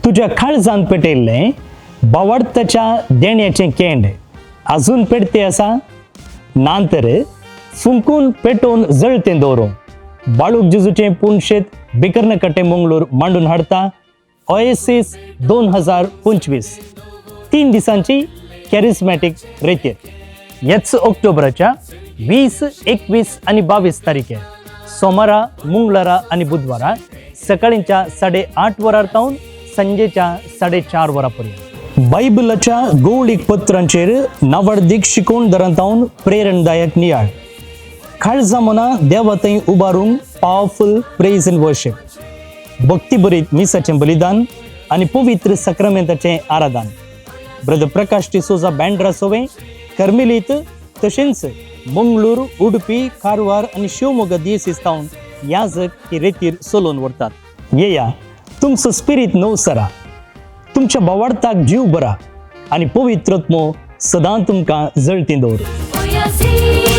तुज्या काळजान पेटयल्लें बावडताच्या देण्याचें केंड अजून पेटते आसा? ना तर फुंकून पेटोवन जळतें दवरूं. बाळूक जेजूचें पुणशेत बिकर्णकट्टे मंगळूर मांडून हाडता ओएसीस 2025, 3 दिसांची कॅरिस्मॅटीक रेतीर. हेच ऑक्टोबराच्या 20, 21 आनी 22 तारखेर, सोमारा, मंगळारा आनी बुधवारा, सकाळींच्या 8:30 वरार तावन संजेच्या 4:30 वरां पर्यंत. बायबलाच्या गौळीक पत्रांचेर नावाडदीक शिकोवण दरांतावन प्रेरणदायक नियाळ, काळजा मना देवा थंय उबारूंक पावरफुल प्रेज अँड वर्शिप, भक्तीभरीत मिसाचें बलिदान आनी पवित्र सक्रामेंताचें आराधन. ब्रदर प्रकाश डिसोजा बँड्रा सोवे कर्मिलीत तशेंच मंगळूर, उडपी, कारवार आनी शिवमोगा दियेसीस तावन याजक ही रेतीर चलोवन व्हरतात. येया, तुमचो स्पिरीत नवसरा, तुमच्या भावार्थाक जीव बरा आनी पवित्रत्मो सदां तुमकां जळती दवरूं. Oyasin.